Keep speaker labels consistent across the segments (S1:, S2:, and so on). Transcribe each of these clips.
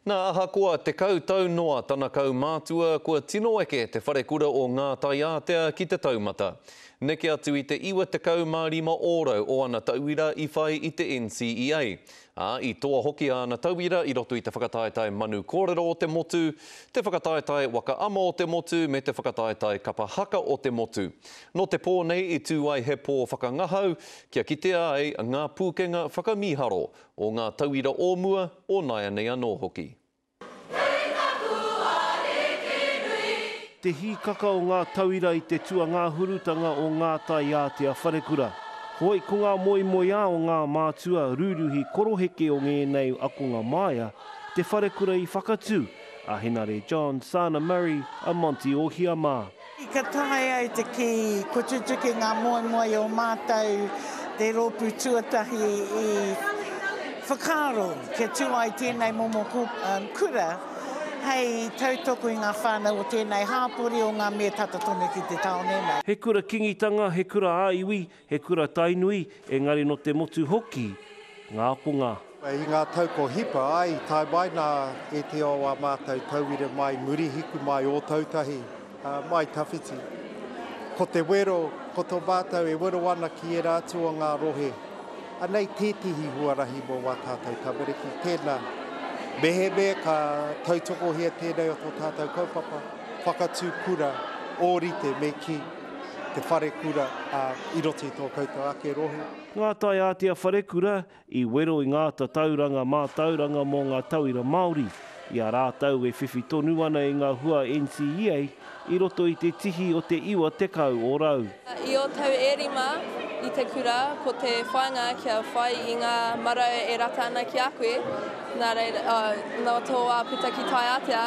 S1: Nā, ahakoa 10 tau noa tana kaumātua, kua tino eke te wharekura o Ngā Taiātea ki te taumata. Neke atu i te 95 ōrau o ana tauira i whai i te NCEA. Ā, i toa hoki āna tauira i roto i te whakataetae manu kōrero o te motu, te whakataetae waka ama o te motu me te whakataetae kapa haka o te motu. Nō te pō nei i tū ai he pō whakangahau kia kitea ai ngā pūkenga whakamīharo o ngā tauira o mua, o nāianei anō hoki.
S2: Te hīkaka o ngā tauira i te tuangahurutanga o Ngā Tai Ātea Wharekura. Hoi, ko ngā moemoeā o ngā mātua rūruhi koroheke o ngēnei akonga māia, te wharekura i whakatū, a Henare John, Sana Murray, a Monty Ohia mā.
S3: Ka taea e te kī, kua tutuki ngā moemoe o mātou te rōpū tuatahi i whakaaro kia tū ai tēnei momo kura hei tautoko i ngā whānau o tēnei hāpori o ngā mea tata tonu ki te tāone nei.
S2: He kura Kingitanga, he kura ā-iwi, He kura Tainui, engari no te motu hoki nga akonga.
S4: I ngā tau ko hipa, āe, i tae mai nā ētehi o ā mātou tauira mai Murihiku, mai Ōtautahi, mai Tawhiti. Ko te wero, ko tō mātou e wero ana ki ērā atu o ngā rohe, anei tētehi huarahi mō wā tātou tamariki, tēnā, mehemea ka tautokohia tēnei o tō tātou kaupapa, whakatū kura ōrite me kī. te wharekura i roto i tō koutou ake rohe.
S2: Ngā Taiātea Wharekura i wero i ngā tatauranga mātauranga mō ngā tauira Māori, i a rātou e whiwhi tonu ana i ngā hua NCEA i roto i te tihi o te 90 ōrau.
S5: I ō tau e rima i te kura, ko te whāinga kia whai i ngā marau e rata ana ki a koe, nā reira, nā tō wā puta ki Taiātea,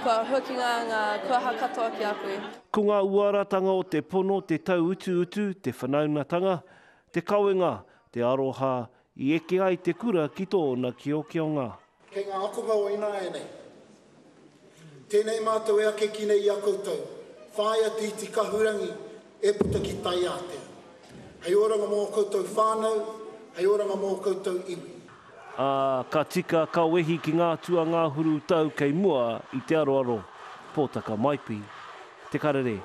S5: kua huakinga ngā kuaha katoa ki a koe.
S2: Ko ngā uaratanga o te pono, te tauutuutu, te whanaungatanga, te kawenga, te aroha i eke ai te kura ki tōna kiokionga.
S6: Kei ngā akonga o ināianei. Tēnei mātou e akeki nei i a koutou, whāia te iti kahurangi e puta ki Taiātea. Hei oranga mō ō koutou whānau, hei oranga mō ō koutou iwi.
S2: Ā, ka tika, ka wehi ki ngā tuangahuru tau kei mua i te aroaro. Pōtaka Maipi. Te Karere.